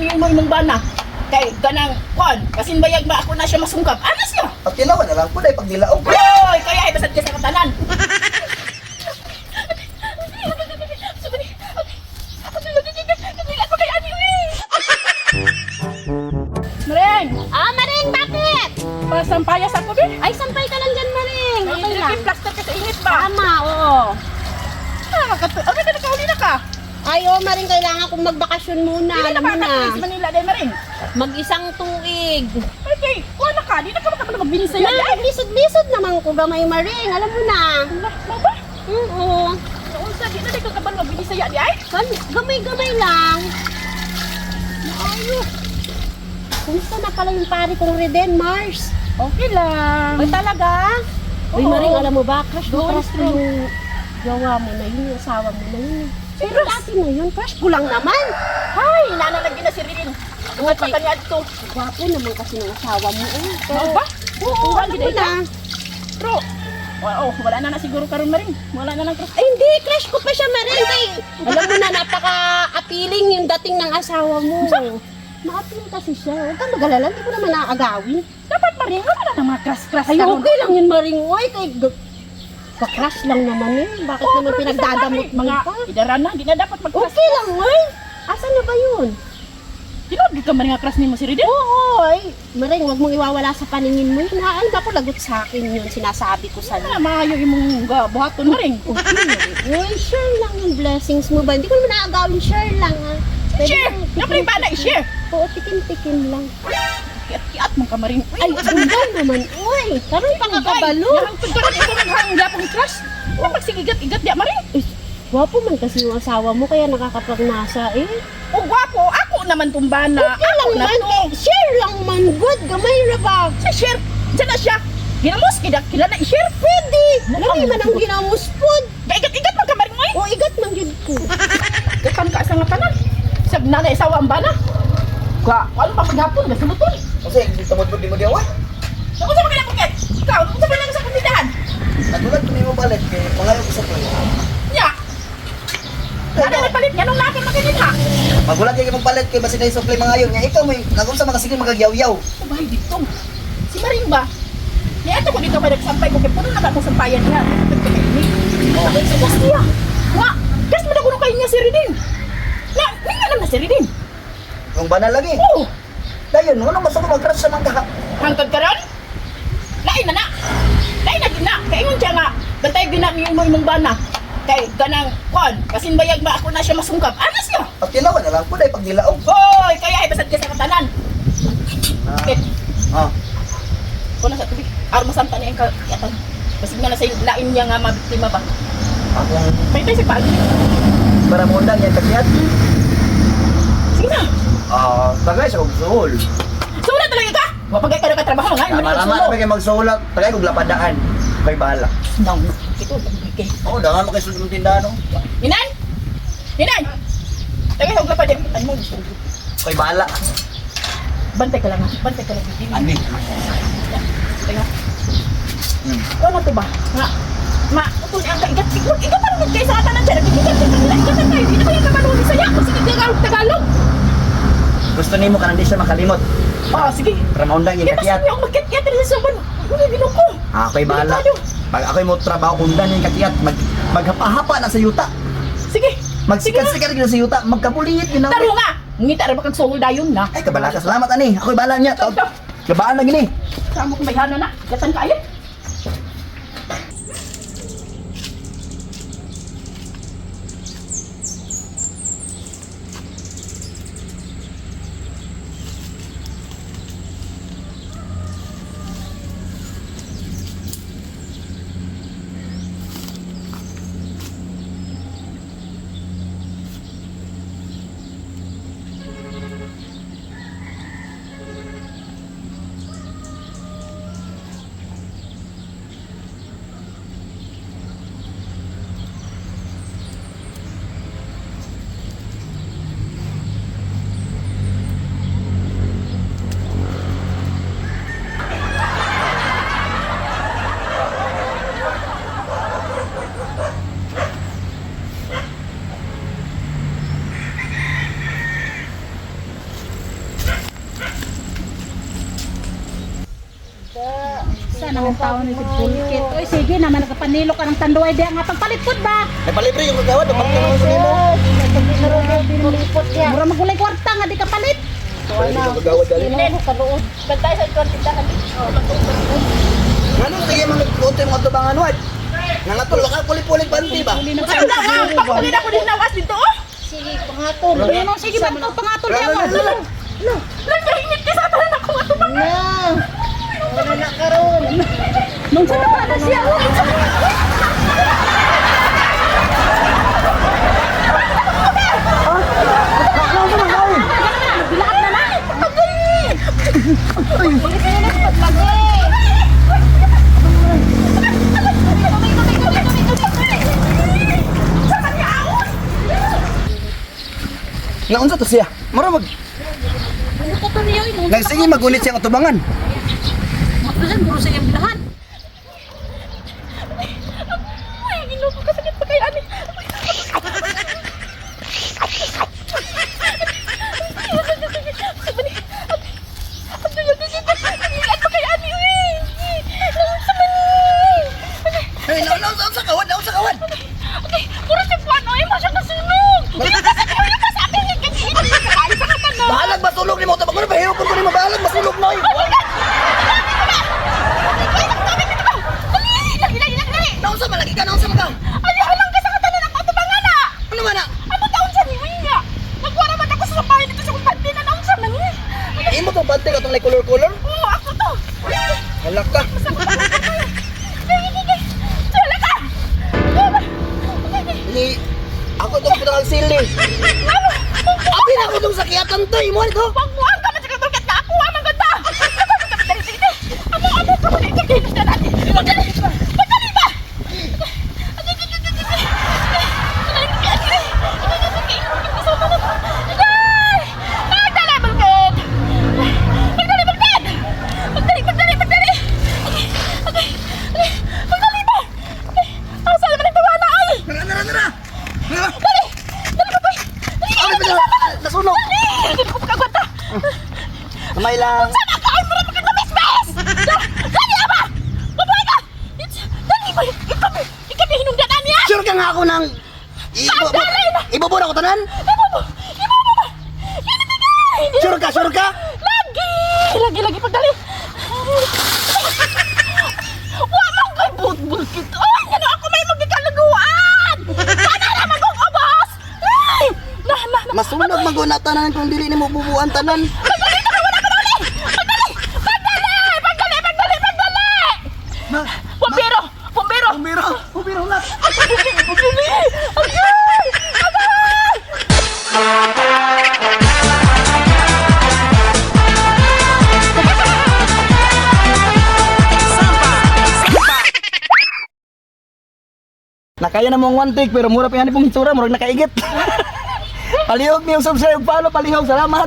na mo imong bana. Kay ganang kuan, kasin bayag ba ako na siya masungkap. Ana siya. Pagtilawan na lang po dahil pagdilaog. Hoy, kaya ay basad ka sa katanan. Mareng, Ah, Maring, bakit? pasampayas ako be. Ay, sampay ka lang dyan, Maring. Ay, Okay lang. plaster ka sa init ba? Tama, oo. Ah, okay ka nakauli na ka. Ay, oo, Maring, kailangan kong magbakasyon muna. Hindi na Alam mo na. nakakatuloy sa Manila dahil Maring. Mag-isang tuig. Okay, kuha na ka. Di na ka makabalo magbinis sa'yo. Na, lisod-lisod naman ko gamay, Maring. Alam mo na. Mo ba? Oo. Noon sa di na di ka kabalo magbinis sa'yo di ay. Gamay-gamay lang. Maayo. Kumusta na pala yung pare kong Reden, Mars? Okay lang. Ay, talaga? Uy, Oo. Maring, alam mo ba? Crush na Going crush ko strong. yung jowa mo na yun, yung asawa mo na yun. Pero Serious? dati na yun, crush ko lang naman. Hay, nanalagi na si Rin. Ingat pa Okay. kaniya dito. Gwapo naman kasi ng asawa mo. Eh. Mao ba? Oo, Wala alam mo gid na. Pero, oo, wala na na siguro karon Maring. Wala na ng crush. Ay, hindi. Crush ko pa siya, Maring. Kay, alam mo na, napaka-appealing yung dating ng asawa mo. Ma-appeal kasi siya. Huwag kang mag-alala, hindi ko naman naaagawin. Dapat Maring, wala na ng mga crush-crush Ay, karon. okay lang yun, Maring. Uy, kay, ka-crush lang naman eh. Bakit Oo, naman pero pinagdadamot bisan mo mga pa? idara na, di na dapat mag-crush. Okay lang, uy. Asan na ba yun? Tinuod gid ka Maring nga crush nimo si Ridin. Oo, ay. Maring, huwag mong iwawala sa paningin mo yun. Ha? Ay, naku, lagot sa akin yun. Sinasabi ko sa'yo. Wala maayo imong buhaton Maring. Okay, Maring. Uy, share lang yung blessings mo ba? Hindi ko naman naagawin. Share lang, ha? Pwede Share! bang Napray ba na i-share? Oo, tikim-tikim lang. Kiat-kiat man ka Maring. Uy, Ay, dugay naman. Uy, karon pa kakabalo. Nahangtod ka rin ikaw ang gapong crush. Kapag sigigat-igat di Maring. Eh, gwapo man kasi yung asawa mo, kaya nakakapagnasa eh. O gwapo, ako naman tumbana. Okay lang Ako na man, to. eh, share lang man. Good, gamay ra ba? Sa share, diyan na siya. Ginamos, kida, kilala i-share. Pwede. Lami man ang ginamos pod. Gaigat-igat man ka Maring oy. O, igat man gyud ko. Gatan ka sa nga tanan. Sab nanay sawa ang bana. Ka, ano pa paghapon gasumuton. Kasi tumod mo di mo diyawa. Naku sa mga buket. Ikaw, naku sa mga sa kumitahan. Nagulat ko nimo palit kay pangayo ko sa play. Nya. Ano na palit nga nung laki makinin ha? Magulat kay mong palit kay basin na supply mga ayon nga ikaw may nagunsa mga sige magagyaw-yaw. Ubay dito. Si Maring ba? Ni ato ko dito kay nagsampay ko kay puno na ba akong sampayan niya. Oh, sa gas niya. Wa, gas mo na kuno kay niya si Ridin. Na, ninga lang na si Ridin. Yung banal lagi. Oh, Dayon, ano basta ko mag-crush sa mga ka. hangtod karon. Lain na na. Lain na gid na. Kaingon siya nga, bantay gid na mo imong bana. Kay ganang kuan, kasin bayag ba ako na siya masungkap. Ana siya. Pagtilawan na lang po dahil pagdilaog. Hoy, kaya ay basad ka sa katanan. Ah. Okay. Ah. Kuno sa tubig. Aron masamta niya ang kayatan. Basig na na sa lain niya nga mabiktima ba. Akong Paypay sa pag. para mo undang yan kakiat. Sige na. Ah, tagay sa kog suhol. Sula talaga ka. Wapagay ka na katrabaho nga. Tama tama na kay magsuhol tagay kog lapadaan. Kay bahala. No, no. Ito, okay. Oo, dangan mo kay sulod ng tindahan no. Ninan! Ninan! Tagay sa pa din. Ay mo. Kay bahala. Bantay ka lang ha. Bantay ka lang. Ani. Teka. Hmm. Ano to ba? Nga. Ma, utol ang kaigat. Igat, igat pa rin kayo sa katanan siya. Nagkikigat siya kanila. Igatan kayo. Hindi na kayo kabaluli sa'yo. Kung sige, Tagalog, Tagalog. Gusto nimo kanang di siya makalimot. Oh, sige. Para maundang yung Kaya basta kakiat. niyo ako magkit-kit rin sa soban. Uy, ginoo ko. Ah, ako'y bahala. Delikado. Pag ako'y mo trabaho kundan yung kakiat, maghapahapa na sa yuta. Sige. Magsikat-sikat na sa yuta, magkabuliit yun na. Taro nga. Ngita ra ba kag suhol dayon na. Ay, kabala ka. Salamat, ani. Ako'y bahala niya. Tawag. Kabaan na gini. Sa amo kong bayhana na. Gatan kayo. Anong taon ni Pulkit. Oy, sige naman nakapanilo ka ng tanduay diha nga pagpalit pud ba? Nagpalibre yung kagawad, napalit naman ko nimo. Kulipot niya. Mura magulay kwarta nga di ka palit. Palibre yung kagawad dali. Kaluod. Bantay sa itong tindahan dito. Ngano sige man nagkunti mga tubangan wad. Nangatol ka puli-puli panty ba? Ano na nga? Pagpagin ako din nawas dito oh. Sige, pangatol. Ano, sige ba ito pangatol niya mo? Nagkaingit ka sa tanan ako ato ba? Na. Wala na karon. Nung sa pa na siya. Oh. Bilaat na na. Naunsa to siya? Mura mag Ano ka to niyo? Nung nagsige magunit siya ang atubangan. sa guro sa iyang bilahan. Ay, ginoo ko kasakit pa kay ani. Hey, naunsa unsa kawad, naunsa kawad. Okay, puro si Juan, oy, mo siya nasunog. Bahalag masulog nimo tubangan pahirap ko nimo bahalag masulog noy. Naunsa malagi ka, naunsa man ka? Ay, alang ka sa katanan ang atubangan na. Ano man na? Ano taon siya ni Winya? Nagwara man ako sa sampayan dito sa kumpante na naon siya man eh. Imo tong panty katong like color color? Oo, ako to. Halak ka. Wala ka! Ni ako tong putang sili. Abi na ako tong sakiatan to, imo to. Pagbuhan ka man sa katulad ka ako, ah, maganda! Amo, amo, ka man ito, kilos na natin! Magdali! Magdali ba? Magdali, Bulkid! Magdali, Bulkid! Magdali, magdali, magdali! Okay, okay, okay. Magdali ba? Ang saan naman ang tawana ay? Nara nara nara. Nara. Dali! Dali ba, boy? Dali! Abi pa nasunog. Dali! Hindi ko makagwanta! Kamay lang. Sama ka! Ay, mura magkagamis-mis! Dali, ama! Mabuhay ka! Dali ba? Ikaw, ikaw na hinungdanan niya! Sure ka nga ako ng Dali na! Ibubura ko tanan? Ibo mo! Ibo mo ba? Hindi Sure ka, sure ka? Lagi! Lagi, lagi, pagdali! Wa man ko'y butbulkit! Ay, ano ako may magkikalaguan! Sana naman kong ubos! Ay! Na, na, na! Masunog maguna tanan kung dili nimo bubuan tanan. Pagdali! Taka, wala ka na uli! Pagdali! Pagdali! Pagdali! Pagdali! Pagdali! Ma, Pumbero! Pumbero! Pumiro, pumiro na. Pagdali! Agay! Agay! Nakaya na mong one take pero mura pa yan pong itsura, murag nakaigit. Palihog niyo subscribe, follow, palihog, salamat.